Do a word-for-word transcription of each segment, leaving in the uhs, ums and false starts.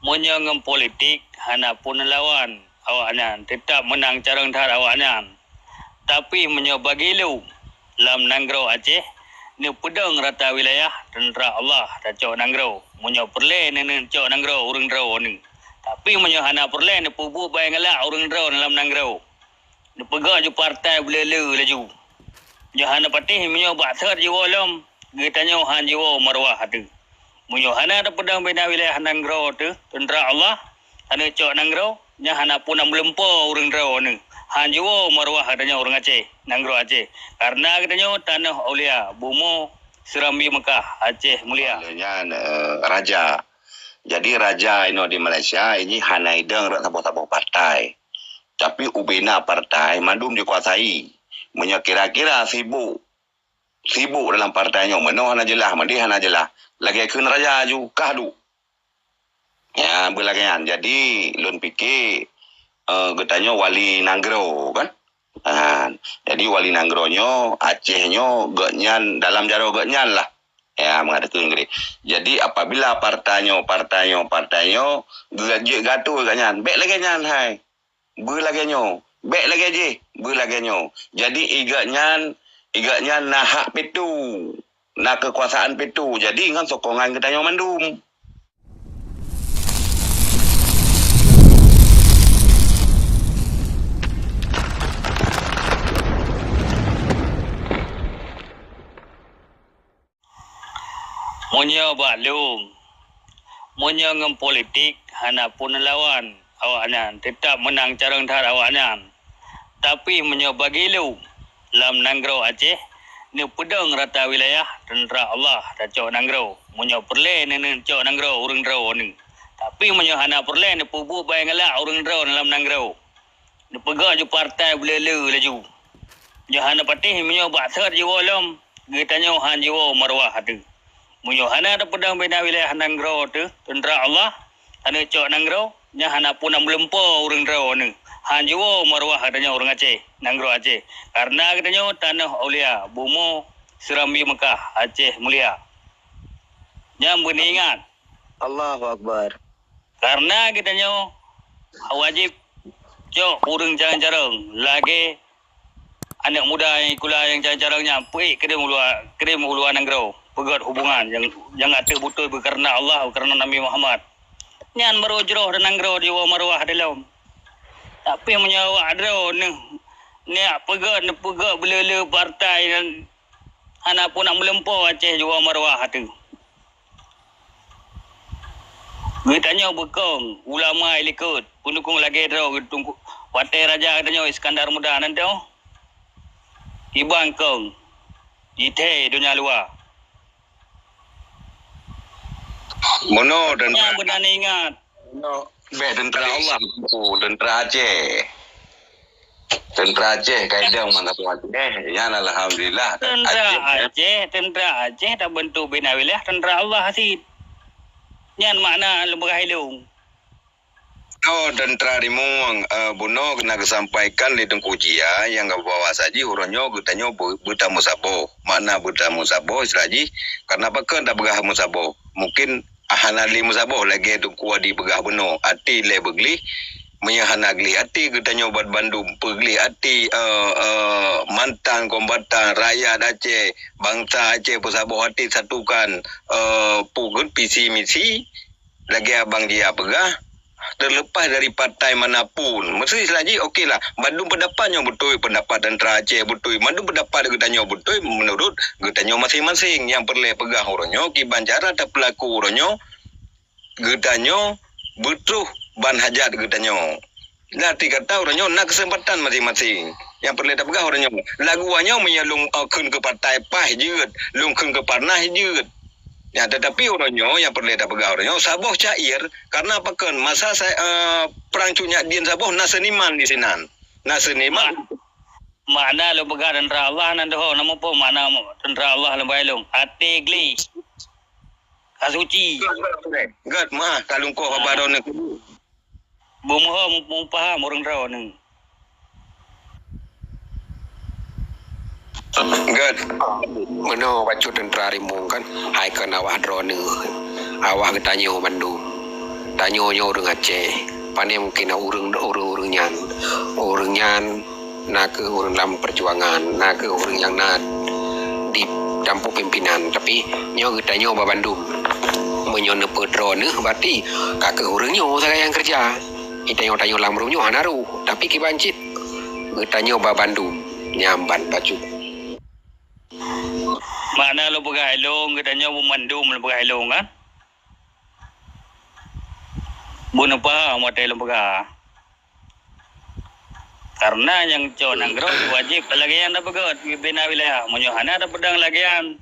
Meunyoe ngon politik hana pun lawan awaknyan, teutap meunang carông that awaknyan. Tapi meunyoe bagi lôn, lam nanggroe Aceh, neupeudong rata wilayah, teuntra Allah tacok nanggroe. Meunyoe peureulée neuneuk cok nanggroe ureuëng droeneuh. Tapi meunyoe hana peureulée, neupeubuet bak nyang galak ureuëng droe lam nanggroe. Neupeugah ju partai beuleu-leu laju. Nyoe hana patéh meunyoe bak sot jiwoe lom, geutanyoe han jiwoe maruah ateueh. Meunyoe hana teupeudong bina wilayah nanggroe teuh, teuntra Allah, hana cok nanggroe, nyan hana pun meulumpoe ureuëng droeneuh. Han jiwoe maruah geutanyoe ureuëng Aceh, nanggroe Aceh. Kareuna geutanyoe tanoh aulia, bumoe Serambi Mekah, Aceh mulia. Nyan, eh, raja. Jadi raja inoe di Malaysia ini hana idong rot saboh-saboh partai. Tapi ubena partai mandum dikuasai. Meunyoe kira-kira sibuk, sibuk dalam partai nyoe, meunoe hana jeulaih, meudeh hana jeulaih, lagée kheun raja ju kah duek. Ya, beulagée nyan. Jadi lôn pike, eh, geutanyoe wali nanggroe kan. Ha, jadi wali nanggroe nyoe, Aceh nyoe, geuhnyan dalam jaroe geuhnyan lah. Ya, meukateukeu Inggris. Jadi apabila partai nyoe, partai nyoe, partai nyoe, geu-, jeuet geuatô geuhnyan, bék lagée nyan hai. Beulagée nyoe, bék lagée jih, beulagée nyoe. Jadi igeuhnyan, igeuhnyan na hak pitu, na keukuasaan pitu. Jadi ngon sokongan geutanyoe mandum. Meunyoe bak lôn, meunyoe ngon politik hana pun lawan awaknyan, teutap meunang carông that awaknyan. Tapi meunyoe bagi lôn, lam nanggroe Aceh, neupeudong rata wilayah, teuntra Allah tacok nanggroe. Meunyoe peureulée neuneuk cok nanggroe ureuëng droeneuh. Tapi meunyoe hana peureulée, neupeubuet bak nyang galak ureuëng droe lam nanggroe. Neupeugah ju partai beuleu-leu laju. Nyoe hana patéh meunyoe bak sot jiwoe lom, geutanyoe han jiwoe maruah ateueh. Meunyoe hana teupeudong bina wilayah nanggroe teuh, teuntra Allah, hana cok nanggroe, nyan hana pun meulumpoe ureuëng droeneuh. Han jiwoe maruah geutanyoe ureuëng Aceh, nanggroe Aceh. Kareuna geutanyoe tanoh aulia, bumoe Serambi Mekah, Aceh mulia. Nyan beuneuingat. Allahu Akbar. Kareuna geutanyoe wajéb cok ureuëng carông-carông lagée aneuëk muda nyang sikula nyang carông-carông nyan peuék keurim u luwa, keurim u luwa nanggroe, peugét hubungan nyang, nyang ateueh beutôi beukareuna Allah, beukareuna Nabi Muhammad. Nyan barô jroh dan nanggroe jiwoe maruah dilom. Tapi meunyoe awak droeneuh neuk peugét, neupeugét beuleu-leu partai dan hana pun meulumpoe Aceh jiwoe maruah ateueh. Geutanyoe beukong, ulama ilikot, peunukong lagée droe geuteungku-, watée raja geutanyoe Iskandar Muda nan teuh. Iban kong, jithée donya luwa. Meunoe dan nyang beuna ingat. Meunoe, bék teuntra Allah, oh, teuntra Aceh. Teuntra Aceh ka idong mantong Aceh. Nyan alhamdulillah. Teuntra Aceh, ya. Aceh, teuntra Aceh tabentuk bina wilayah teuntra Allah cit. Nyan makna lôn peugah ilong. Oh, teuntra rimueng, eh, bunoe na geusampaikan lé Teungku Jia nyang bahwa saji uroe nyoe geutanyoe beu-, beutameusaboh. Makna beutameusaboh istilah jih, karena pakon tapeugah meusaboh? Mungkin hana lé meusaboh lagée Teungku Adi peugah bunoe, até lé beuglih, meunyoe hana glih até geutanyoe ban bandum, peuglih até, eh, eh, mantan kombatan, rakyat Aceh, bansa Aceh peusaboh até satukan, eh, peue kheun visi misi, lagée abang Jia peugah, terlepas dari partai manapun. Meusti selagi, oke lah, bandum pendapat nyoe beutôi, pendapat teuntra Aceh beutôi, bandum pendapat geutanyoe beutôi menurut geutanyoe masing-masing. Nyang peureulée peugah uroe nyoe, kiban cara tapeulaku uroe nyoe, geutanyoe beutroh ban hajat geutanyoe. Nah, arti kata uroe nyoe na keuseumpatan masing-masing. Nyang peureulée tapeugah uroe nyoe, lagu nyoe meunyoe lôn, eh, kheun keu partai paih jeuet, lôn kheun keu parnah jeuet. Ya, tetapi uroe nyoe nyang peureulée tapeugah uroe nyoe, saboh syair, karena pakon masa sa-, eh, perang Cut Nyak Dien saboh na seuniman di sinan. Na seuniman. Ma-, makna lôn peugah teuntra Allah nan doho, nama peue makna teuntra Allah lôn bak ilong? Até gleh. Ka suci. Gét, mah, ka lungkoh haba droeneuh. Beumeuho mu-, mupaham ureuëng droeneuh. Gét. Meunoe bacut teuntra rimueng kan, hai keu awak droeneuh. Awak geutanyoe bandum. Tanyoe nyoe ureuëng Aceh, pane mungken na ureuëng, ureuëng-ureuëng nyan. Ureuëng nyan na kheueh ureuëng lam peujuangan, na kheueh ureuëng nyang na di tampôh pimpinan. Tapi nyoe geutanyoe ba bandum. Meunyoe neupeu droeneuh, berarti ka kheueh ureuëng nyoe sagai nyang keureuja. Geutanyoe-tanyoe lam rumoh nyoe hana roh, tapi kiban cit geutanyoe ba bandum nyang ban bacut. Makna lôn peugah ilôn, geutanyoe bandum lôn peugah ilôn kan? Beuneupaha watée lôn peugah. Karena nyang cok nanggroe wajéb lagée nyan tapeugét bina wilayah. Meunyoe hana tapeudong lagée nyan,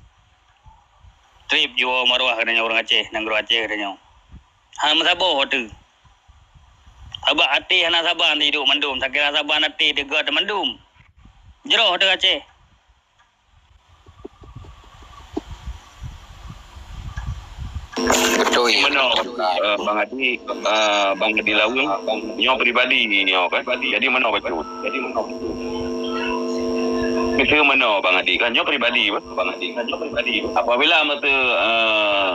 treb jiwoe maruah geutanyoe ureuëng Aceh, nanggroe Aceh geutanyoe. Hana meusaboh teuh. Sabab até hana saban jiduek mandum, sakira saban até teuh gét mandum. Jroh teuh Aceh. Beutôi. Meunoe, eh, Bang Hadi, eh, Bang Hadi Laweueng, nyoe pribadi nyoe kan. Jadi meunoe bacut. Miseue meunoe Bang Hadi kan, nyoe pribadi bah. Apabila meuseu, eh,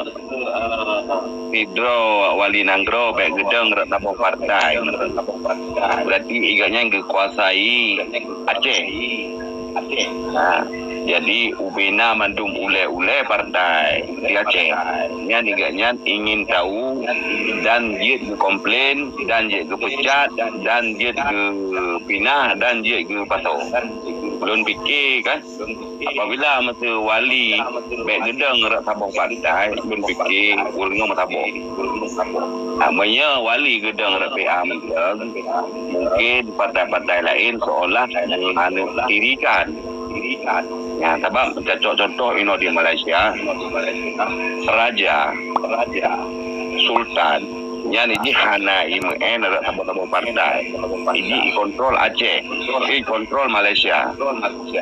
sidroe wali nanggroe bék geudong rot saboh partai, berarti gobnyan geukuasai Aceh. Ha, jadi ubena mandum ulée-ulée partai di Aceh nyan, gobnyan ingin tahu dan jeuet geukomplain dan jeuet geupecat dan jeuet geupinah dan jeuet geupasoe. Lôn pike kan, apabila meuseu wali bék geudong rot saboh partai, lôn pike ureuëng nyoe meusaboh. Ha, meunyoe wali geudong rot P A mantong, mungkin partai-partai laén seolah mengkirikan. Ya, sabab tacok contoh inoe di Malaysia, raja, sultan, nyan jih hana imeu'en rot saboh-saboh partai. Jih ikontrol Aceh, ikontrol Malaysia.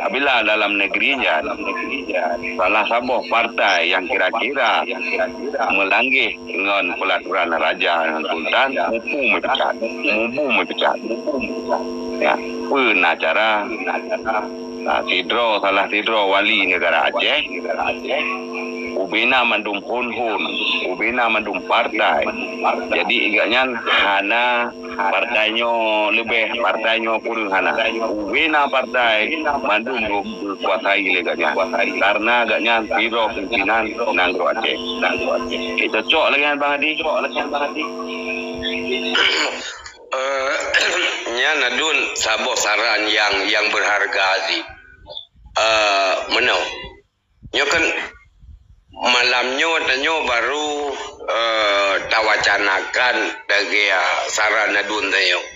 Apabila dalam negeri nyan salah saboh partai nyang kira-kira meulangge ngon peulaturan raja ngon sultan, mupu meupecat, mubu meupecat. Ya, peue na cara? Nah, sidroe salah sidroe wali negara Aceh, ubena mandum phon-phon, ubena mandum partai. Jadi gobnyan hana partai nyoe leubeh, partai nyoe kureueng, hana. Ubena partai mandum geukuasai lé gobnyan. Karena gobnyan sidroe pimpinan nanggroe Aceh. Cocok lagée nyan Bang Hadi? Eh, nyan adun saboh saran nyang, nyang berharga sih. Eh, meunoe. Nyoe kan malam nyoe tanyoe baru, eh, tawacanakan lagée saran adun tanyoe.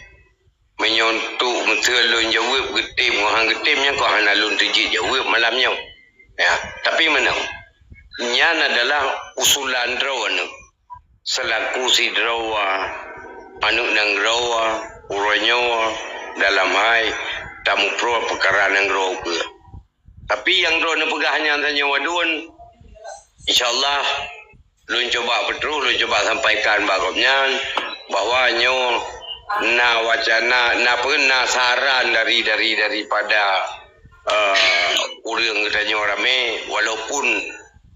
Meunyoe untuk meuseu lôn jaweueb geutem ngon han geutem nyan kok hana lôn teujeuet jaweueb malam nyoe. Ya, tapi meunoe. Nyan adalah usulan droeneuh. Seulaku sidroe aneuëk nanggroe uroe nyoe dalam hai tamuproh peukara nanggroe keuh. Tapi nyang droeneuh peugah nyan tanyoe adun, insya Allah lôn cuba peutroh, lôn cuba sampaikan bak gobnyan bahwa nyoe na wacana, na peue, na saran dari, dari, daripada, eh, ureuëng geutanyoe ramé, walaupun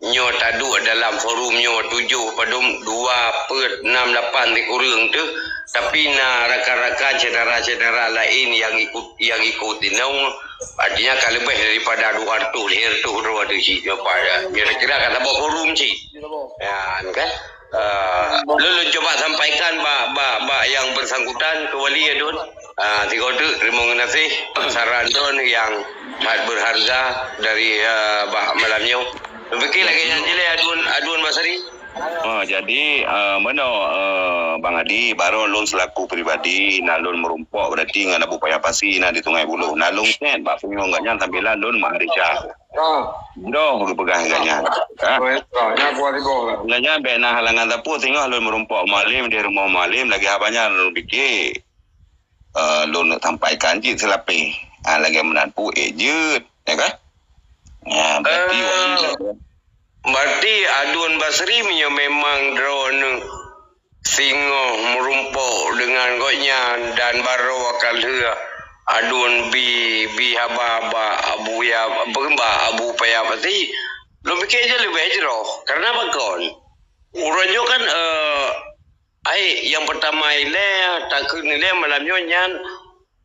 nyoe taduek dalam forum nyoe tujoh padum dua peuet nam lapan sikureueng teuh, tapi na rakan-rakan syedara-syedara laén nyang ikut, nyang ikut inong, artinya ka leubeh daripada dua ratus, lhèe ratus droe teuh cit nyoe pada. Kira-kira ka saboh forum cit. Ya, kan? Eh, lôn, lôn cuba sampaikan bak, bak, bak yang bersangkutan, Keuwali ya, Dun. Ah, tiga tu, terima kasih saran Dun yang sangat berharga dari, eh, bak malam nyoe. Lôn pikir lagée nyan jih lé Adun, Adun Basri. Oh, jadi, eh, meunoe, eh, Bang Adi, baroe lôn selaku pribadi, na lôn meurumpok berarti ngon Abu Paya Pasi na di Sungai Buloh. Na lôn set bak punyueng gobnyan sambilan lôn meuhadisah. Ah. Jroh geupeugah gobnyan. Ha? Oh, ya, ya, nyan kuat iboh lah. Gobnyan bék na halangan sapeue, singoh lôn meurumpok Mualem di rumoh Mualem lagée haba nyan lôn pike. Eh, lôn neuk sampaikan cit seulapeh. Ha, lagée meunan pu ék jeuet, ya kan? Ya, berarti Eh, berarti Adun Basri meunyoe memang droeneuh singoh meurumpok deungon gobnyan dan baroe ka lheueh Adun bi, bi haba bak Abu ya, bak Abu Paya Pasi, lôn pike jih leubeh jroh. Karena pakon? Uroe nyoe kan, eh, Hai, nyang peurtama ilée, takheun ilée malam nyoe nyan,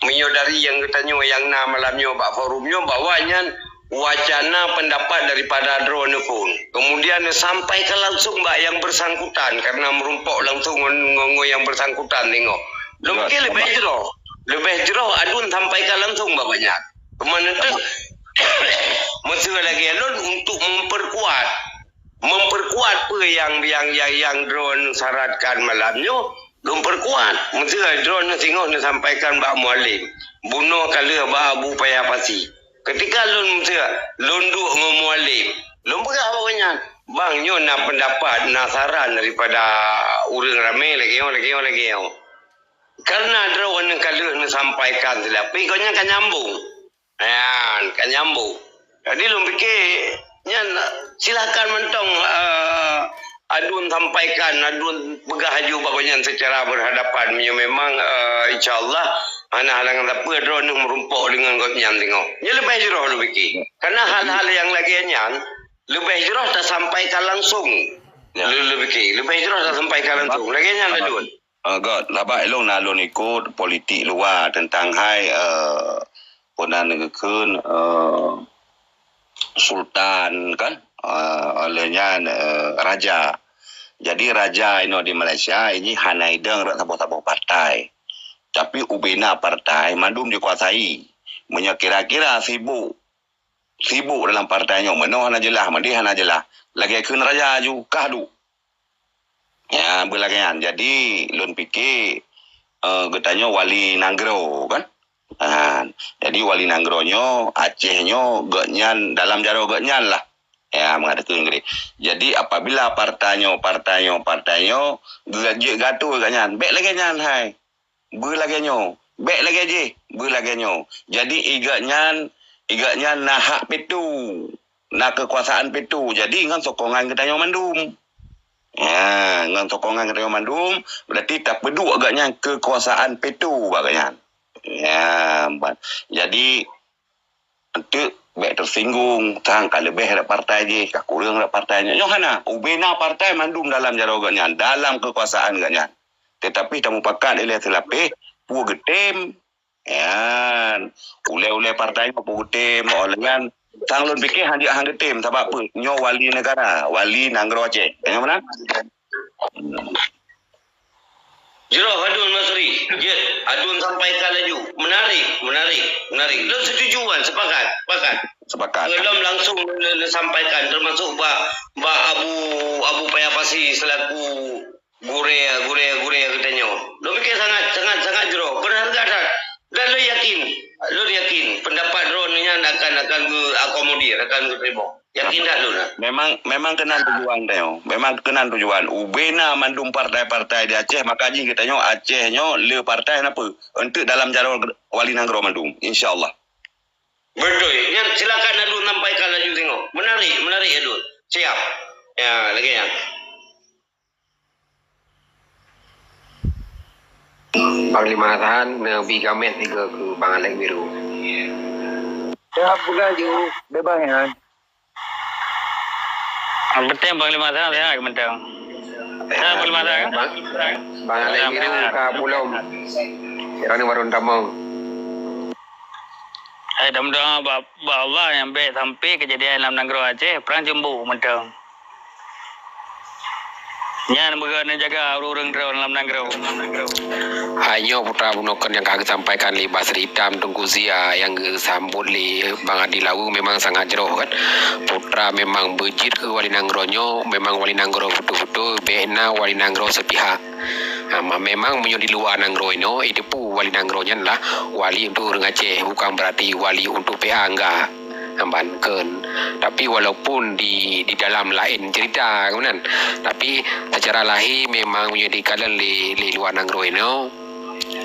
meunyoe dari nyang geutanyoe nyang na malam nyoe bak forum nyoe, bahwa nyan wacana pendapat daripada droeneuh phon. Kemudian neusampaikan langsung bak nyang bersangkutan, karena meurumpok langsung ngon, ngon, ngon nyang bersangkutan singoh. Lôn pike leubeh jroh. Leubeh jroh adun sampaikan langsung bak gobnyan. Teuma neuteuk, meuseu lagée lôn untuk memperkuat, memperkuat peue nyang, nyang, nyang, nyang droeneuh syaratkan malam nyoe, lôn perkuat. Meuseu droeneuh singoh neusampaikan bak Mualem, bunoe ka lheueh bak Abu Paya Pasi. Ketika lôn meuseu, lôn duek ngon Mualem, lôn peugah bak gobnyan, "Bang, nyoe na pendapat, na saran daripada ureuëng ramé lagée nyoe, lagée nyoe, lagée nyoe." Karena droeneuh ka lheueh neusampaikan silapeh, gobnyan ka nyambung. Nyan, ka nyambung. Jadi lôn pike nyan, silakan mantong, eh, adun sampaikan, adun peugah aju bak gobnyan secara berhadapan. Meunyoe memang, eh, insya Allah hana halangan sapeue droeneuh meurumpok deungon gobnyan singoh. Nyan leubeh jroh lôn pike. Karena hal-hal nyang lagée nyan leubeh jroh tasampaikan langsung. Ya. Lôn, lôn pike, leubeh jroh tasampaikan langsung. Lagée nyan adun. Eh, göt, sabab ilong na lôn ikot politik luwa teuntang hai, eh, peue nan geukheun, eh, sultan kan, eh, óh lheueh nyan, eh, raja. Jadi raja inoe di Malaysia ini hana idong rot saboh-saboh partai. Tapi ubena partai mandum dikuasai. Meunyoe kira-kira sibuk, sibuk dalam partai nyoe, meunoe hana jeulaih, meudeh hana jeulaih. Lagée kheun raja aju, kah duek. Ya, beulagée nyan. Jadi, lôn pike, eh, geutanyoe wali nanggroe, kan? Ha, jadi wali nanggroe nyoe, Aceh nyoe, gobnyan dalam jaroe gobnyan lah. Ya, meukateukeu Inggris. Jadi, apabila partai nyoe, partai nyoe, partai nyoe, geujeuet gato gobnyan, bék lagée nyan hai. Beulagée nyoe, bék lagée jih, beulagée nyoe. Jadi, i gobnyan, i gobnyan na hak pitu, na keukuasaan pitu. Jadi, ngon sokongan geutanyoe mandum. Ya, ngon sokongan geutanyoe mandum, berarti tapeuduek gobnyan keukuasaan pitu bak gobnyan. Ya, ban. Jadi, Enteuk bék teusinggung, sang ka leubeh rot partai jih, ka kureueng rot partai nyoe. Nyoe hana, ubena partai mandum dalam jaroe gobnyan, dalam keukuasaan gobnyan. Teutapi tamupakat ilée seulapeh, peue geutem, nyan, ulée-ulée partai nyoe peue geutem, óh lheueh nyan, sang lôn pike hana, hana geutem, sabab peue? Nyoe wali negara, wali nanggroe Aceh. Nyoe meunan? Jroh adun Masri, jeuet, adun sampaikan laju. Menarik, menarik, menarik. Lôn setuju kan, sepakat, sepakat. Sepakat. Lôn langsung lôn, lôn sampaikan, termasuk bak, bak Abu, Abu Paya Pasi selaku gurée, gurée, gurée geutanyoe. Lôn pike sangat, sangat, sangat jroh, berharga that. Dan lôn yakin, lôn yakin pendapat droeneuh nyan akan, akan geuakomodir, akan geuterima. Yakin that lôn, ha? Memang, memang keunan tujuan tanyoe. Memang keunan tujuan. Ubena mandum partai-partai di Aceh, maka jih geutanyoe Aceh nyoe le partai na peue? Enteuk dalam jaroe wali nanggroe mandum, insya Allah. Beutôi. Nyan silakan adun sampaikan laju singoh. Menarik, menarik adun. Siap. Ya, lagée nyan. Panglima Hasan neubi gamet tiga keu Bang Alex Biru. Ya, peugah ju, bebas nyan. Yang penting Panglima Hasan sehat, yang penting. Sehat, Panglima Hasan, kan? Bang, Bang Alex Biru ka pulom. Sekarang ni baru tamong. Hai, dam doa bak, bak Allah nyang bék sampai kejadian lam nanggroe Aceh, perang ceumbok mantong. Nyan beugon neujaga ureuëng droe lam nanggroe. Hai nyoe putra bunoe keuh nyang ka geusampaikan lé Basri Hitam Teungku Zia nyang geusambot lé Bang Adi Lawu memang sangat jroh kan. Putra memang beujeuet keu wali nanggroe nyoe, memang wali nanggroe beutôi-beutôi, bék na wali nanggroe seupihak. Ha, ma-, memang meunyoe di luwa nanggroe inoe, iteupeue wali nanggroe nyan lah wali untuk ureuëng Aceh, bukan berarti wali untuk P A, enggak. Amban kheun. Tapi walaupun di, di dalam laén cerita, kan? Tapi secara lahé memang meunyoe dikalon lé, lé luwa nanggroe inoe,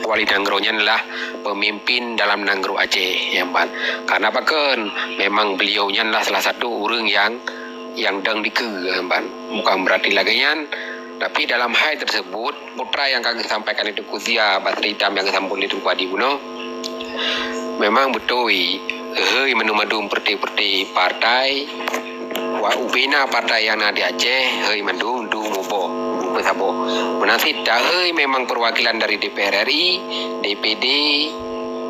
wali nanggroe nyan lah pemimpin dalam nanggroe Aceh, ya, amban. Karena pakon? Memang beliau nyan lah salah satu ureuëng yang, yang dong dikeue, ya, amban. Bukan berarti lagée nyan, tapi dalam hai tersebut, putra nyang ka geusampaikan lé Teungku Zia, Basri Hitam nyang geusambot lé Teungku Adi bunoe, memang beutôi, hei mandum-mandum partai-partai, wa ubena partai nyang na di Aceh, hei mandum dum muboh. Meusaboh. Meunan cit tahei memang perwakilan dari D P R R I, D P D,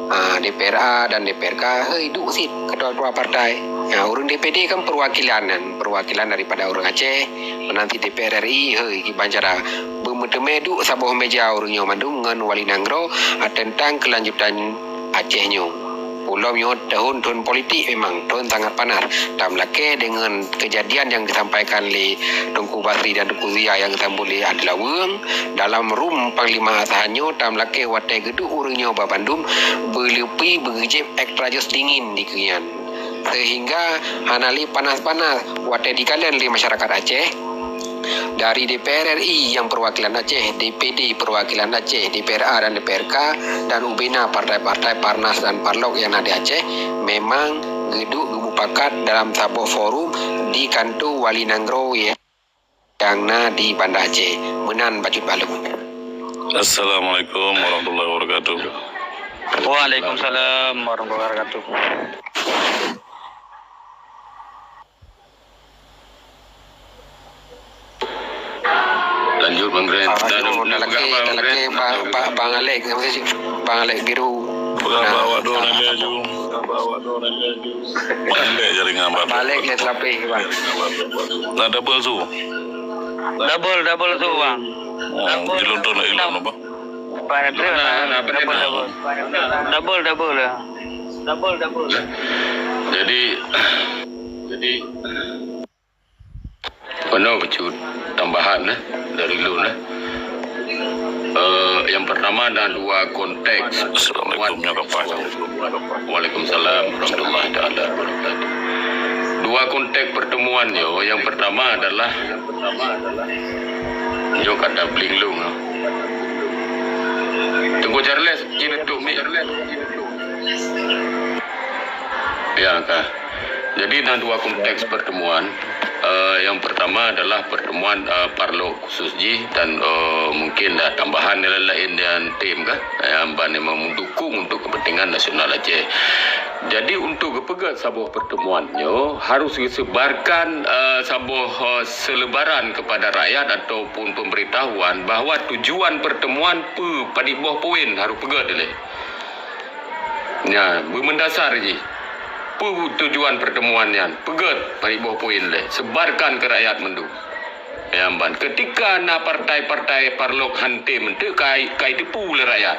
ah, D P R A dan D P R K hei duek cit ketua-ketua partai. Ya, ureuëng D P D kan perwakilan, kan, perwakilan daripada ureuëng Aceh. Meunan cit D P R R I hei kiban cara beumeuteumé duek saboh meja ureuëng nyoe mandum ngon wali nanggroe, ah, tentang kelanjutan Aceh nyoe. Ulôn nyoe tahun-tahun politik memang tahun sangat panas. Tameulakée deungon kejadian nyang geusampaikan lé Teungku Basri dan Teungku Zia nyang geusambot lé Adlaweueng dalam rum Panglima Atahan nyoe, tameulakée watée geuduek ureuëng nyoe ba bandum beuleupie beugeujép extra jus dingin dikeue nyan. Sehingga hana lé panas-panas watée dikalon lé masyarakat Aceh. Dari D P R R I nyang perwakilan Aceh, D P D perwakilan Aceh, D P R A dan D P R K, dan ubena partai-partai Parnas dan Parlok nyang na di Aceh, memang geuduek geumupakat dalam saboh forum di kantô wali nanggroe nyang na di Banda Aceh. Meunan bacut balum. Assalamualaikum warahmatullahi wabarakatuh. Waalaikumsalam warahmatullahi wabarakatuh. Lanjut, Bang Ren. Ah, dah, dah, dah, dah, Bang Ren. Bang, Bang, Bang Alek, nama sih? Bang Alek Biru. Peugah bak awak dua orang dia ju. Bang Alek jaringan bak. Bang Alek dia terapi, Bang. Nah, double su. Double, double su, Bang. Oh, double. Jelonton nak ilon apa? Double, double. Double, double lah. Double, double. Jadi, jadi, Keunoe bacut tambahan, eh, dari lôn, eh. Eh, yang pertama ada dua konteks. Assalamualaikum, ya, Bapak. Waalaikumsalam warahmatullahi taala wabarakatuh. Dua konteks pertemuan nyoe, yang pertama adalah nyoe kata bling lôn, eh. Teungku Charles, ini untuk mi. Ya, ka. Jadi, na dua konteks pertemuan. Eh, yang pertama adalah pertemuan, eh, parlok khusus jih dan, eh, mungkin ada tambahan yang lain dan tim kah, yang ban memang mendukung untuk kepentingan nasional Aceh. Jadi, untuk geupeugét saboh pertemuan nyoe harus disebarkan, eh, saboh, eh, selebaran kepada rakyat ataupun pemberitahuan bahwa tujuan pertemuan peue, padit boh poin harus peugét lé. Nyan, beumeundasar jih. Peue tujuan pertemuan nyan? Peugét padit boh poin lé. Sebarkan keu rakyat mandum. Nyang ban, keutika na partai-partai parlok hanté meunteukai, kai teupeu lé rakyat.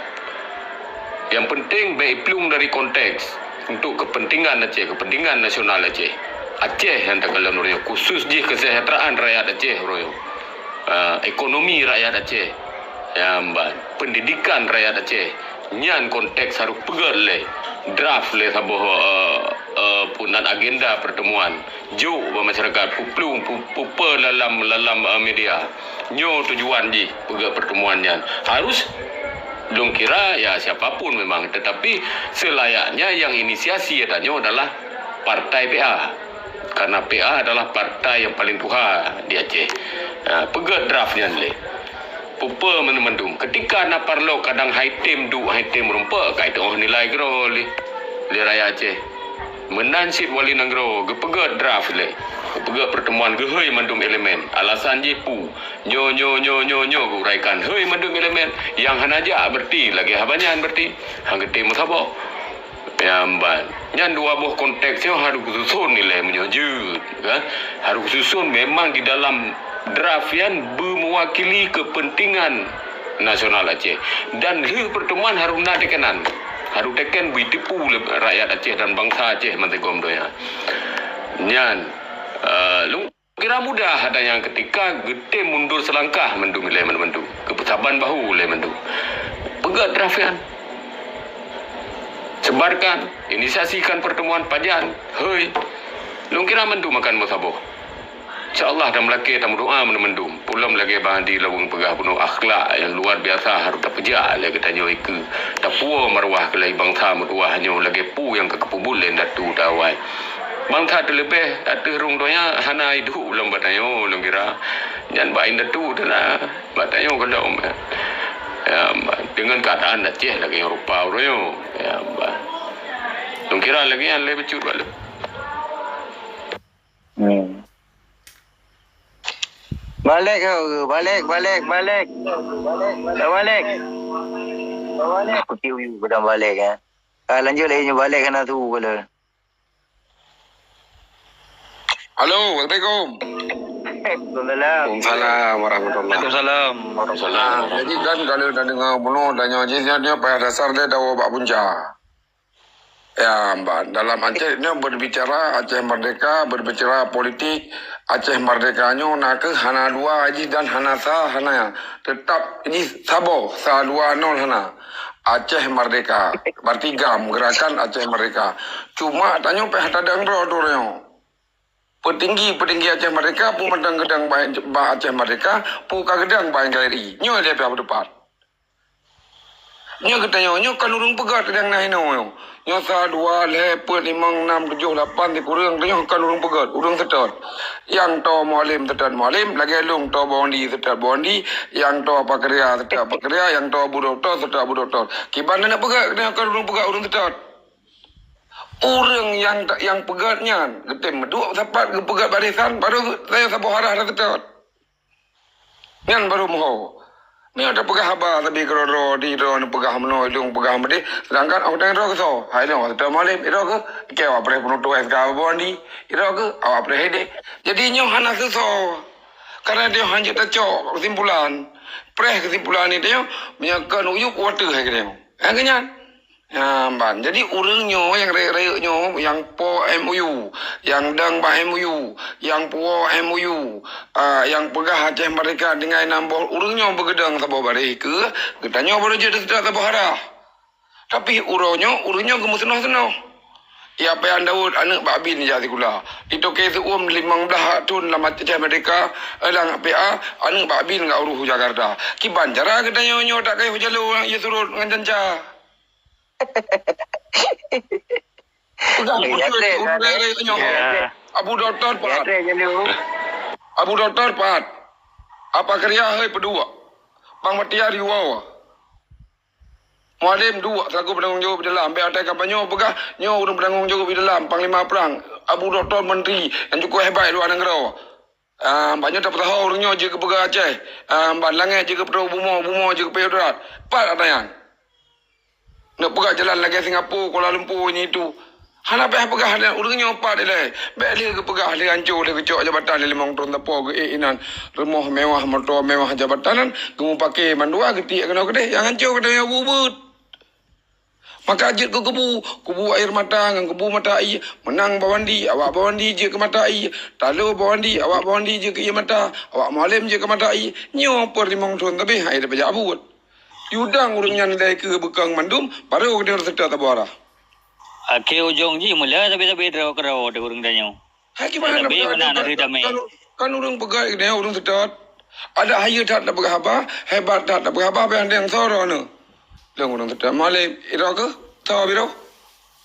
Nyang penting bék iplueng dari konteks untuk kepentingan Aceh, kepentingan nasional Aceh. Aceh nyang takalon uroe nyoe, khusus jih kesejahteraan rakyat Aceh uroe nyoe. Ah, ekonomi rakyat Aceh. Nyang ban, pendidikan rakyat Aceh. Nyan konteks harôh peugét lé, draft lé saboh, eh, eh, peue nan agenda pertemuan. Jok bak masyarakat, peuplueng, pu-, peupe lalam, lalam, eh, media. Nyoe tujuan jih peugét pertemuan nyan. Harus, lôn kira, ya, siapa pun memang, tetapi selayaknya yang inisiasi tanyoe adalah partai P A. Karena P A adalah partai yang paling tuha di Aceh. Ha, peugét draft nyan lé. Peue-peue mandum-mandum. Keutika na parlok kadang hai tem duek, hai tem rumpok, ka iteu'oh nilai keudroe lé, lé rakyat Aceh. Meunan cit wali nanggroe geupeugét draft lé. Geupeugét pertemuan geuhôi mandum elemen. Alasan jih peue? Nyoe, nyoe, nyoe, nyoe, nyoe geuuraikan. Hôi mandum elemen. Nyang hana jak berarti lagée haba nyan berarti. Han geutem meusaboh. Nyang ban. Nyan dua boh konteks nyoe harôh geususon ilée meunyoe jeuet, kan? Harôh geususon memang di dalam draft nyan beumeuwakili kepentingan nasional Aceh. Dan lheueh pertemuan harôh na teukenan. Harôh teuken beuteupeue lé rakyat Aceh dan bansa Aceh mantong donya. Nyan, eh, lôn kira mudah ada nyang keutika geutem mundur selangkah mandum ilée mandum. Geupeusaban bahu ilée mandum. Peugét draft nyan. Sebarkan, inisiasikan pertemuan pajan, hôi. Lôn kira mandum akan meusaboh. Insya Allah, tameulakée tameudoa mandum-mandum. Peulom lagée Bang Adi Laweueng peugah bunoe, akhlak nyang luar biasa harôh tapeujak lé geutanyoe ikeue. Tapuwoe maruah keulai bansa meutuwah nyoe lagée peue nyang ka geupeubuet lé indatu ta awai. Bansa teuleubeh ateueh rhueng donya hana iduek lom bak tanyoe lôn kira. Nyan bak indatu teuh na, bak tanyoe keudong. Ya, deungon keuadaan Aceh lagée Eropa uroe nyoe. Ya, lôn kira lagée nyan lé bacut bak lôn. Hmm. Balek ke? Balek, balek, balek. Balek. Balek. Aku tiu yu pedang balek, eh. Ah, lanjut lagi nyoe balek kan tu bala. Halo, assalamualaikum. Waalaikumsalam. Waalaikumsalam warahmatullahi. Waalaikumsalam. Ah, jadi kan kalau dah dengar bunoe tanya jih nyoe payah dasar dia dawa bak punca. Ya, ban dalam Aceh nyoe berbicara Aceh Merdeka, berbicara politik Aceh Merdeka nyoe na keuh hana dua jih dan hana sa hana tetap jih saboh sa dua nol hana. Aceh Merdeka, berarti GAM, Gerakan Aceh Merdeka. Cuma tanyoe payah tadang droe tu nyoe. Petinggi-petinggi Aceh Merdeka, peue mantong geudang ba, ba Aceh Merdeka, peue ka geudang ba N K R I. Nyoe lé payah beutupat. Nyoe geutanyoe, nyoe kan ureuëng peugét nyang na inoe nyoe. Nyoe sa, dua, lhée, peuet, limong, nam, tujoh, lapan, sikureueng, tanyoe kan ureuëng peugét, ureuëng seutôt. Nyang toe Mualem seutôt Mualem, lagée lôn toe Bondi seutôt Bondi, nyang toe Pakeria seutôt Pakeria, nyang toe Abu Doktor seutôt Abu Doktor. Kiban na peugét, geutanyoe kan ureuëng peugét, ureuëng seutôt. Ureuëng nyang, nyang peugét nyan, geutem meuduek sapat geupeugét barisan, baru tanyoe saboh arah na seutôt. Nyan baru meuho. Nyoe tapeugah haba sabe keudroe-droe, di droe neupeugah meunoe, ilong peugah meudeh, seudangkan awak tanyoe droe keusoe. Hai nyoe, watée Mualem, idroe keuh, keu awak preh peunutôh S K Bondi, idroe keuh, awak preh ideh. Jadi nyoe hana seusoe. Karena dia hana jeuet tacok keusimpulan. Preh keusimpulan nyoe, meunyoe kon uyueb watée hai keu nyoe. Hai keu nyan. Nyan ban. Jadi, ureuëng nyoe nyang rayeuk-rayeuk nyoe, nyang po M O U, nyang dang bak M O U, nyang puwoe M O U, ah, nyang peugah Aceh Merdeka tinggai nam boh, ureuëng nyoe beugeudong saboh baréh keu geutanyoe baru jeuet teuseutôt saboh arah. Tapi uroe nyoe, ureuëng nyoe geumeuseunoh-seunoh. Ya, Pian Daud, aneuëk bak bin jak sikula. Di toke seuuem limong blaih thon lam Aceh Merdeka, eh, lam P A, aneuëk bak bin gak uroh u Jakarta. Kiban cara geutanyoe nyoe tak kayôh jalo nyang ie surot ngon janca. Peugah beutôi ureuëng raya nyoe. Abu Doktor pat. Abu Doktor pat. Apa Keria hei peuduek. Bang Matia riwoe. Mualem duek selaku peunanggong jaweueb di dalam. Bèk atai kampanye peugah nyoe ureuëng peunanggong jaweueb di dalam. Panglima prang. Abu Doktor menteri nyang cukup hebat di luwa nanggroe. Ah, banyak tapeusaho ureuëng nyoe jeuet keu peugah Aceh. Ah, ban langét jeuet keu peutrok bumoe, bumoe jeuet keu payah darat. Pat ata nyan. Nak peugah jalan lagèe Singapura, Kuala Lumpur, ini itu. Hana payah peugah dan ureuëng nyoe pat ilèe. Bèk lé geupeugah lé hanco lé geucok jabatan lé limong thon sapo geuék inan. Rumoh mewah, moto mewah, jabatan nan geumupake mandua geutiek keunoe keudeh. Nyang hanco keudeh nyoe bubeut. Maka jeuet keu kubu, kubu air mata ngon kubu mata ie, meunang Bawandi, awak Bawandi jeuet keu mata ie, talo Bawandi, awak Bawandi jeuet keu ie mata, awak Mualem jeuet keu mata ie, nyoe per limong thon leubeh hai daripada buet. Yudang ureuëng nyan dai keu beukong mandum, baru keuneuk seutôt tabuara. Akhé ujong jih mula sabe-sabe droe keudroe di ureuëng tanyoe. Hai gimana? Tapi beuna na damé. Kan, kan ureuëng peugah ini ureuëng seutôt. Ada hayeue that na peugah haba, hebat that na peugah haba, bèk andeng soro neu. Lôn ureuëng seutôt malém, idroe keuh, tho biro.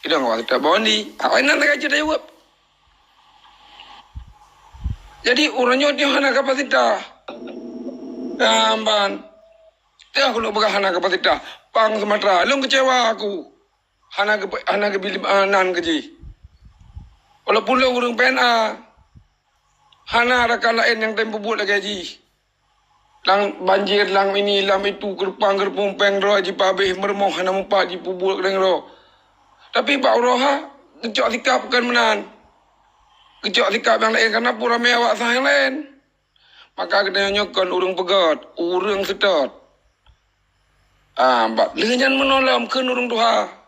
Idong awak seutôt Bawandi. Awak inan lagèe jeuet jaweueb. Jadi ureuëng nyoe nyoe hana kapasitas. Gamban. Teuh aku lôn peugah hana kapasitas. Pang Sumatera, lôn kecewa aku. Hana geupe-, hana geubi-, ah, nan keu jih. Walaupun lôn ureuëng P N A, hana rakan laén nyang tem peubuet lagèe jih. Lam banjir, lam ini, lam itu, geureumpang-geureumpung péng droe jipabéh, meureumoh hana mupat jipeubuet keudéng droe. Tapi bak uroe ha, geucok sikap kon meunan. Geucok sikap nyang laén, karena pun ramé awak sah nyang laén. Maka geutanyoe nyoe kon ureuëng peugét, ureuëng seutôt. Ah, bak lheueh nyan meunoe lom kheun ureuëng tuha.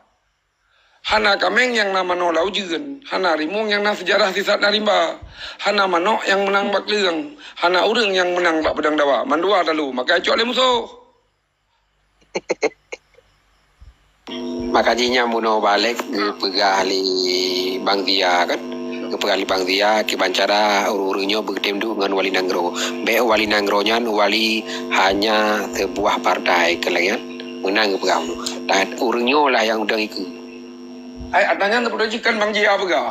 Hana kaméng nyang na manoe lam ujeuen, hana rimueng nyang na seujarah sisat na rimba, hana manok nyang meunang bak leueng, hana ureuëng nyang meunang bak peudong dawa, mandua talu, maka cok lé musoh. Maka jih nyan bunoe balek geupeugah lé Bang Zia kan. Geupeugah lé Bang Zia kiban cara ureuëng-ureuëng nyoe beutem duek ngon wali nanggroe. Bèk wali nanggroe nyan wali hanya seubuah partai keu lagèe nyan. Meunan geupeugah bunoe. Dan ureuëng nyoe lah nyang udang ikeu. Ai, ata nyan teupeue jih kan Bang Zia peugah.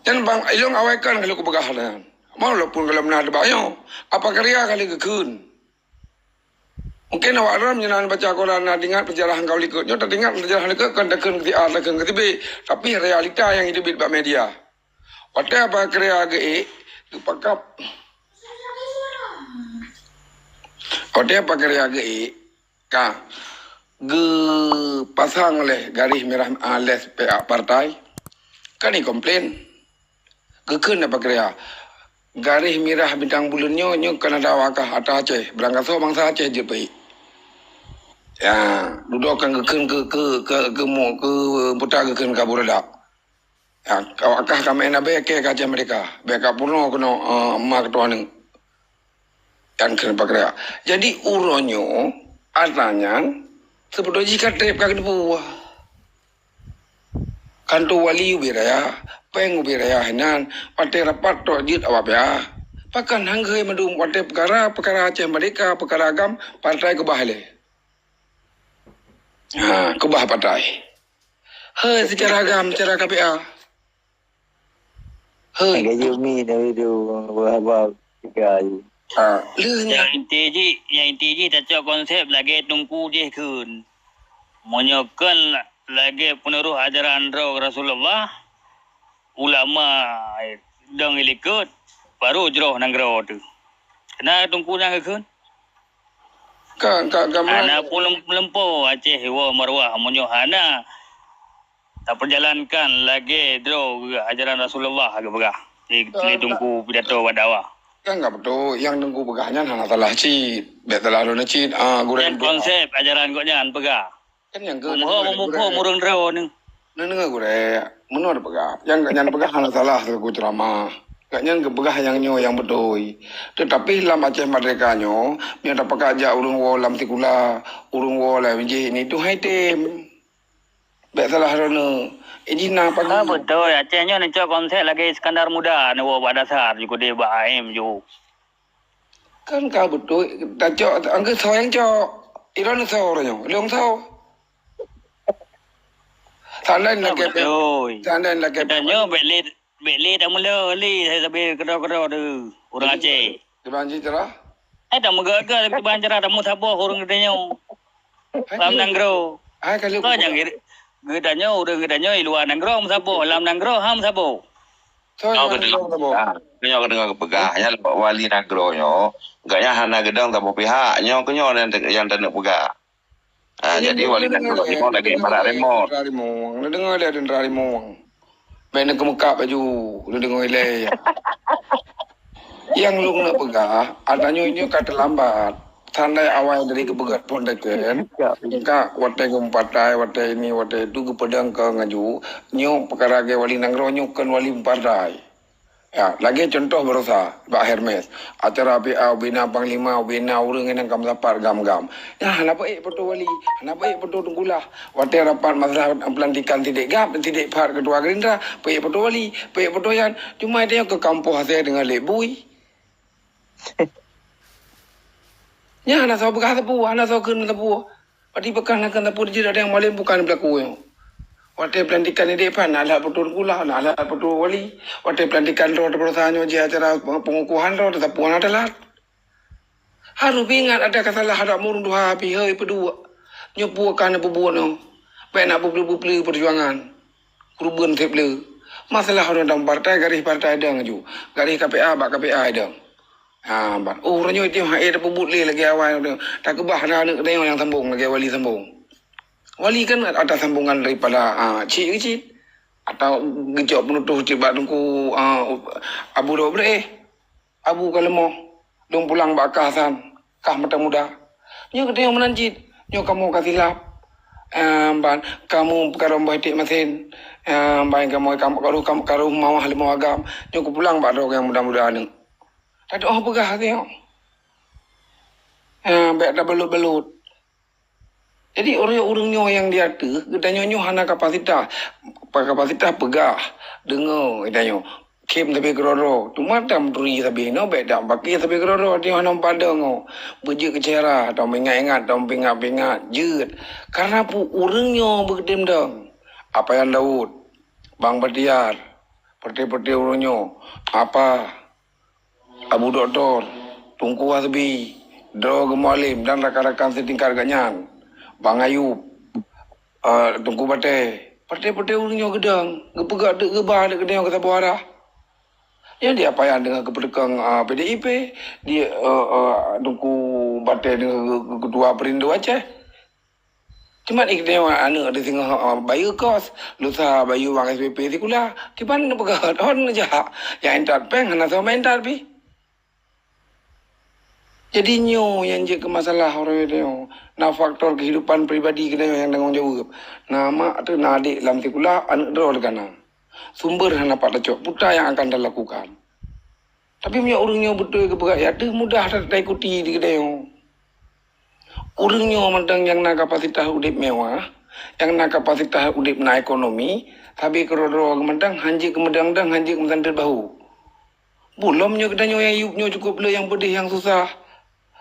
Nyan Bang Ilong awai kan kali kupeugah nyan. Walaupun kalau meunan teubayoe, apa karya kali geukheun. Mungkin awak droe meunyoe na baca Quran, na teuingat seujarah nyang ka likot. Nyoe teuingat seujarah likot kon takheun keu si A, takheun keu si B, tapi realita nyang jiteubiet bak media. Watèe Apa Karya geuék, geupakab. Watèe pakarya geuék, ka geupasang lé garéh mirah, ah, lé pihak partai, kan ikomplain. Geukheun lé pakarya, garéh mirah bintang buleuen nyoe, nyoe kan ada awak kah ata Aceh, beurangkasoe bansa Aceh jeuet peuék. Ya, dudoe kan geukheun keu, keu, keu, keu mu-, keu puta geukheun ka beureudak. Ya, awak kah ka meu'en abée keu ka Aceh Merdeka. Bèk ka peurunoe keunoe, eh, ma keutuha nyoe. Nyan kheun pakarya. Jadi, uroe nyoe, ata nyan, seubeutôi jih ka trép ka geuteupeue. Kanto wali ubé raya, péng ubé raya hinan, watèe rapat trok jeuet awak pihak. Pakon hana geuhôi mandum watèe peukara, peukara Aceh Merdeka, peukara agam, partai keubah lé. Ha, keubah partai. Hôi, seucara agam, seucara K P A. Hôi. Gaji umi dari tu, berapa tiga hari. Ha, lheueh nyan. Nyang inti jih, nyang inti jih tacok konsep lagèe Teungku jih kheun. Meunyoe kon lagèe peunurôh ajaran droe Rasulullah, ulama dong ilikot, baru jroh nanggroe teuh. Keunan Teungku nyang geukheun? Ka, ka, ka, hana pun lem-, lumpoe Aceh woe maruah meunyoe hana tapeujalankan lagèe droe ajaran Rasulullah geupeugah di, di Teungku pidato bak dakwah. Kan ka beutôi, nyang Teungku peugah nyan hana salah cit. Bèk salah droeneuh cit. Ah, gurèe. Nyan konsep ajaran gobnyan peugah. Kan nyang keu meumuphom ureueng droeneuh. Neudeungoe gurèe, meunoe peugah. Nyang gobnyan peugah hana salah seuku ceuramah. Gobnyan geupeugah nyang nyoe nyang beutôi. Teutapi lam Aceh Merdeka nyoe, meunyoe tapakat jak ureueng woe lam sikula, ureueng woe lam jih, ini tu hai tem. Bèk salah droeneuh. Ini na pagi. Ah, beutôi. Aceh nyoe neucok konsep lagèe Iskandar Muda neuwoe bak dasar, jikudeh bak A M ju. Kan ka beutôi, tacok, angkeu soe nyang cok. Droeneuh soe uroe nyoe, lôn soe. Tandai lakèe, tandai lakèe. Geutanyoe bèk lé, bèk lé tameulo lé sabe keudroe-keudroe teuh ureueng Aceh. Diban cit cara? Eh, tameugah-gah diban cara tameusaboh ureueng geutanyoe. Lam nanggroe. Hai, kalau ko nyang geu-, geutanyoe, ureueng geutanyoe i luwa nanggroe meusaboh, lam nanggroe han meusaboh. Soe nyang geudeungoe, ah, nyoe geudeungoe geupeugah, nyan wali nanggroe nyoe, gobnyan hana geudong saboh pihak, nyoe keuh nyoe nyang, nyang taneuk peugah. Ah, jadi wali nanggroe nyoe lagèe ibarat remote. Neudeungoe lé, neudeungoe lé, neudeungoe lé. Bèk neukeumeukab laju, neudeungoe ilèe. Nyang lôn neuk peugah, ata nyoe, nyoe ka teulambat. Tandai awai dari geupeugah phon teken, ka watèe geumeupatai, watèe ini, watèe itu geupeudong keu ngaju, nyoe peukara lagèe wali nanggroe nyoe kon wali meupatai. Ya, lagèe cuntoh barosa bak Hermes. Acara P A ubena panglima, ubena ureueng nyang ka meusapat gam-gam. Nyan hana peuék peutoe wali, hana peuék peutoe teungku lah. Watèe rapat masalah peulantikan sidék gab, sidék phat keutua Gerindra, peuék peutoe wali, peuék peutoe nyan. Cuma tanyoe keu kamoe hase deungon lé bui. Nyan hana soe peugah sapeue, hana soe kheun sapeue. Berarti beukah na kheun sapeue jih, ada nyang malém bukan pelaku nyoe. Watèe peulantikan di depan, na lheueh peutoe teungku lah, na lheueh peutoe wali. Watèe peulantikan droe teupeurasa nyoe jih acara pengukuhan droe, teusapeue hana teulat. Harôh peuingat ada ka salah adak murung tuha pih, hei, peuduek. Nyoe peue ka neupeubuet nyoe. Bèk na peubleue-peubleue peujuangan. Keureubeuen sép le. Masalah ureueng dalam partai, garéh partai dong aju. Garéh K P A bak K P A dong. Ha, ban. Oh, uroe nyoe teuh hana tapeubuet lé lagèe awai. Takeubah na aneuk geutanyoe nyang sambong lagèe Wali sambong. Wali kan ada sambungan daripada, ah, cik keu cit. Atau geucok peunutôh cit bak Teungku, ah, Abu Dok Beureh. Abu ka leumoh, lôn pulang bak kah Hasan, kah mata muda. Nyoe geutanyoe meunan cit, nyoe kamoe ka silap. Em, ban kamoe peukarông boh iték masen. Em, ban kamoe kam-, karoh, kam-, karoh mawah leumoh agam. Nyoe kupulang bak droe nyang muda-muda nyoe. Tatu'oh peugah tanyoe. Em, bèk tabalot-balot. Jadi, ureueng-ureueng nyoe nyang di ateueh, geutanyoe nyoe hana kapasitas. Kapasitas peugah, deungoe geutanyoe. Khém sabe keudroe-droe. Teuma tameuturi sabe inoe, bèk dak paké sabe keudroe-droe, tanyoe hana padang nyoe. Beujeuet keu syedara, tameungingat-ingat, tameupeungat-peungat, jeuet. Karena peue ureueng nyoe beugeudem dong. Apa nyang Daud, Bang Batiar, peureuté-peureuté ureueng nyoe. Apa Abu Doktor, Teungku Hasbi, droe Geumualem dan rakan-rakan seutingkat geuhnyan, Bang Ayub, eh, Teungku Batèe, peureuté-peureuté ureueng nyoe geudong, geupeugah deuk geuba deuk geutanyoe keu saboh arah. Nyan di Apayan deungon keupeuteukong, ah, P D I P, di, eh, eh, Teungku Batée deungon ke-, ke-, ketua Perindo Aceh. Cuma di geutanyoe aneuk di singoh, eh, bayeue kos, lusa bayeue wang S P P sikula. Kiban neupeugah hon neujak, nyang intat péng hana soe meuintat pih. Jadi nyoe nyang jeuet keu masalah uroe nyoe. Na faktor kehidupan pribadi geutanyoe nyang tanggong jaweueb. Na mak teuh, na adék lam sikula, aneuk droe teuh ka na. Sumber hana pat tacok, peue nyang akan talakukan. Tapi meunyoe ureuëng nyoe beutôi geupeugah, ya teuh mudah ta-, taikuti di geutanyoe. Ureuëng nyoe mantong nyang na kapasitas udeb mewah, nyang na kapasitas udeb na ekonomi, sabe keudroe-droe geuh mantong hanjeuet geumeudang-dang, hanjeuet geumeutanteuet bahu. Bulom nyoe geutanyoe nyang yub nyoe cukup le nyang peudeh nyang susah.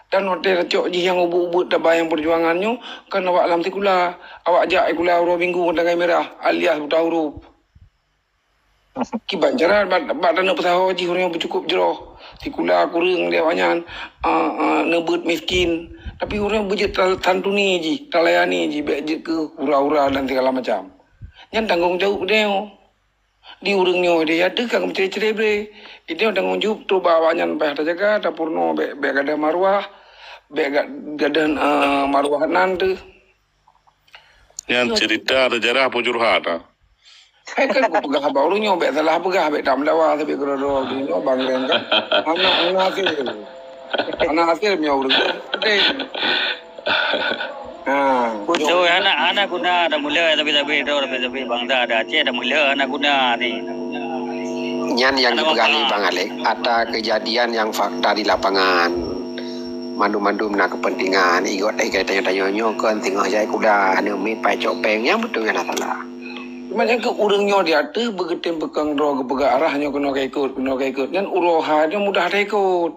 Dan watée tacok jih nyang ubeuet-ubeuet taba nyang peujuangan nyoe, kan awak lam sikula. Awak jak sikula uroe Minggu ngon tangai mirah alias buta huruf. Kiban cara bak, bak taneuk peusaho jih ureuëng nyang beucukup jroh. Sikula kureueng di awaknyan, a, a, neubeuet miskin. Tapi ureuëng beujeuet tal-, tantuni jih, talayani jih, bék jeuet keu hura-hura dan sigala macam. Nyan tanggong jaweueb geutanyoe. Di ureuëng nyoe deh, ya teuh ka meucre-cre bre. Itu tanggong jaweueb tu bak awaknyan payah tajaga, tapeurunoe bék, bék gadoh maruah, bék ga-, gadoh, eh, maruah nan teuh. Nyan cerita sejarah peucurhat, ah. Hai kan kupeugah haba ureuëng nyoe, bék salah peugah, bék tameudawa sabe keudroe-droe geutanyoe bang Ren kan. Hana, hana hasé. Hana hasé meunyoe ureuëng tu. Beutôi. Ha. Beutôi, hana, hana guna, dah mula, tapi, tapi, tapi, tapi, bangsa ada Aceh, dah mula, hana guna ni. Nyan nyang dipeugah lé Bang Alek, ata keujadian nyang fakta di lapangan. Mandum-mandum na keupeuntengan, igot dai tanyoe-tanyoe nyoe kon singoh jai kuda, aneuk miet pai cok péng, nyang beutôi hana salah. Cuma nyang keu ureuëng nyoe di ateueh beugeutem peukong droe geupeugah arah nyoe keunoe ka ikot, keunoe ka ikot. Nyan uroe hai nyoe mudah taikot.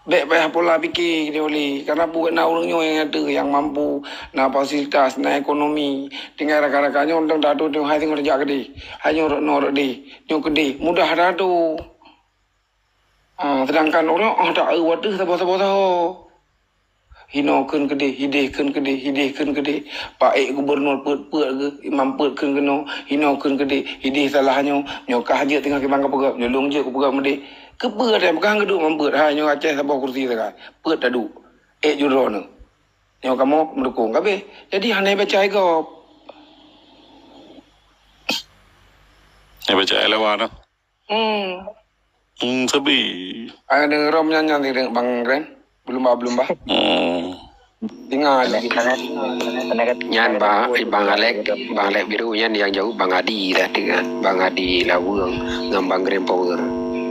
Bék payah pola pike geutanyoe lé. Karena buet na ureuëng nyoe nyang ata nyang mampu, na fasilitas, na ekonomi. Tinggai rakan-rakan nyoe teuntang tato nyoe hai singoh tajak keudeh. Hai nyoe rot noe rot deh. Nyoe keudeh. Mudah tato. Ah, sedangkan ureuëng nyoe oh ta eu wateuh saboh-saboh saho. Hinoe kheun keudeh, hideh kheun keudeh, hideh kheun keudeh. Pak ék gubernur peuet-peuet geuh, imam peuet kheun keunoe, hinoe kheun keudeh, hideh salah nyoe, nyoe kah jeuet teungoh kiban kapeugah, nyoe lôn jeuet kupeugah meudeh. Keupeue watée meukahan geuduek mampeut, hai nyoe Aceh saboh kursi sagai, peuet taduek. Ék judroe neuh. Nyoe kamoe meudukong kabeh. Jadi hana ibaca gob. Ibaca lawan ah. Hmm. Hmm, sabe. Ada rom nyan nyan di Bang Ren. Belum bah, belum bah. Hmm. Tinggal lagi. Nyan ba, Bang Alek, Bang Alek Biru nyan nyang jaweueb Bang Adi dah dengan Bang Adi Laweueng ngon Bang Grand Power.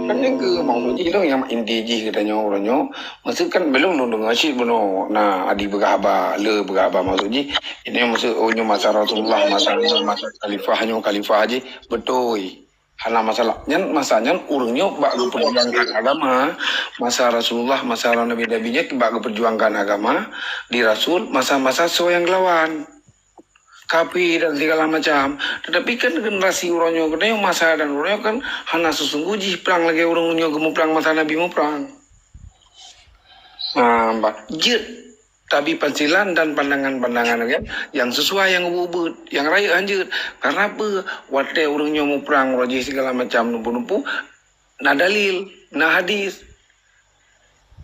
Kan nyang ke maksud jih tu nyang inti jih geutanyoe uroe nyoe. Maksud kan belum lôn deungoe cit bunoe na Adi peugah haba, le peugah haba maksud jih. Ini maksud oh nyoe masa Rasulullah, masa, masa khalifah nyoe, khalifah jih beutôi. Hana masalah. Nyan masa nyan ureuëng nyoe bak geupeurjuangkan agama. Masa Rasulullah, masa nabi-nabi nyan bak geupeurjuangkan agama di Rasul masa-masa soe nyang geulawan. Kafé dan segala macam. Tetapi kan generasi uroe nyoe geutanyoe masa dan uroe nyoe kan hana seusungguh jih prang lagée ureuëng nyoe geumuprang masa Nabi muprang. Nah, bah, jeuet tabi pansilan dan pandangan-pandangan kan yang sesuai, yang ubeuet-ubeuet, yang rayeuk hanjeuet. Karena apa? Watée ureuëng nyoe muprang uroe jih segala macam numpu-numpu, na dalil, na hadis.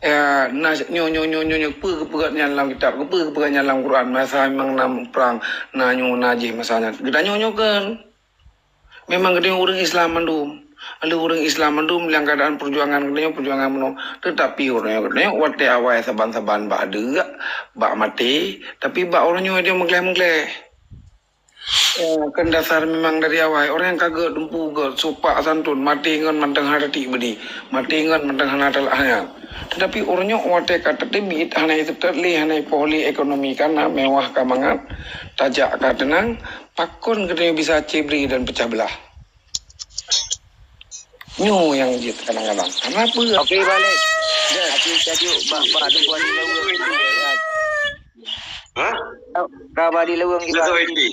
Ya, na nyoe, nyoe, nyoe, nyoe, nyoe, peue geupeugah nyan lam kitab, peue geupeugah nyan lam Quran, masa memang na muprang, na nyoe, na jih masa nyan. Geutanyoe nyoe kan. Memang geutanyoe ureuëng Islam mandum. Lalu ureuëng Islam mandum dalam keadaan perjuangan geutanyoe, perjuangan bunoe. Tetapi ureuëng geutanyoe watée awai saban-saban bak deuk, bak maté, tapi bak uroe nyoe dia meugleh-meugleh. Eh, kan dasar memang dari awai. Orang nyang ka geuet dumpu geuet, supak santun, maté ngon mantong hana tiek beudi, maté ngon mantong hana talak hanya. Tetapi uroe nyoe watée ka teuteubiet, hana iteuteuet lé, hana ipoh lé ekonomi ka na, mewah ka mangat, tajak ka teunang, pakon geutanyoe bisa cebri dan pecah belah? Nyoe nyang jeuet kadang-kadang. Kenapa? Okey, balik. Dah, aku tajuk bak, bak tu buat di lawang. Hah? Ka bak di lawang kita. Betul, Iti.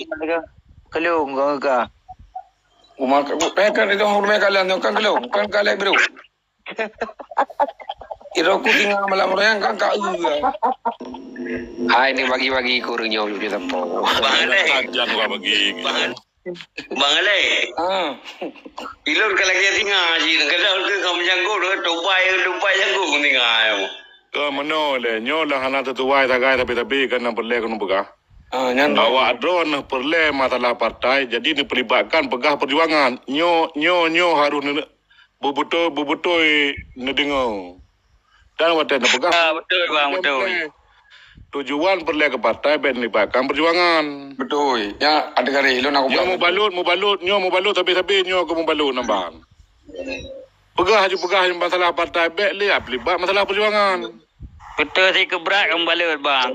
Kelung kau ka. Uma ka, eh, kan itu rumah kalian tu kan kelung, kan kalian bro. Iro ku tinggal malam raya kan ka iya. Hai ni bagi-bagi kurang nyawa kita po. Bahane. Jangan bagi. Bahane. Bang Alek. Ha. Ilôn ka lagèe singa cit. Kadang ka meujangkut, tupai, tupai jangkut singa nyoe. Ka meunoe lé, nyoe lah hana teutuai sagai tapi-tapi kan nyang peureulèe keuneuk peugah. Ha, nyan. Awak droeneuh peureulèe masalah partai, jadi neupeulibatkan peugah peujuangan. Nyoe, nyoe, nyoe harôh neu-, beubeutôi, beubeutôi neudeungoe. Dan watèe neupeugah, ah, beutôi, Bang, beutôi. Tujuan peureulèe keu partai bèk neulibatkan peujuangan. Beutôi. Nyan, ada garis lôn aku. Nyoe mubalot, mubalot, nyoe mubalot sabe-sabe nyoe keu mubalot nyan, Bang. Peugah aju peugah masalah partai bèk lé, ah, peulibat masalah peujuangan. Beutôi, si keubrat mubalot, Bang.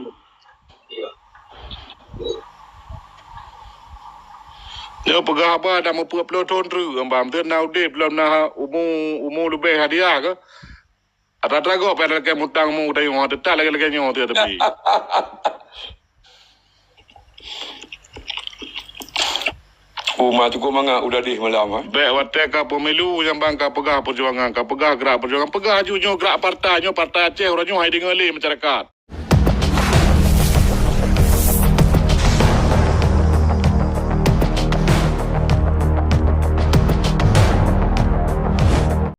Nyoe peugah haba dah meupeuet ploh thôn treuk, Bang. Teuh na udép lom na umu, umu leubeh hadiah keuh. Atra-atra gob payah lakèe mutang mu dayueng, teutap lagèe-lagèe nyoe teuh tapi. Uma cukup mangat udah deh malam, eh. Bèk watèe ka pemilu nyang bang ka peugah perjuangan, ka peugah gerak perjuangan, peugah aju nyoe gerak partai, nyoe partai Aceh, uroe nyoe hai deungoe lé masyarakat.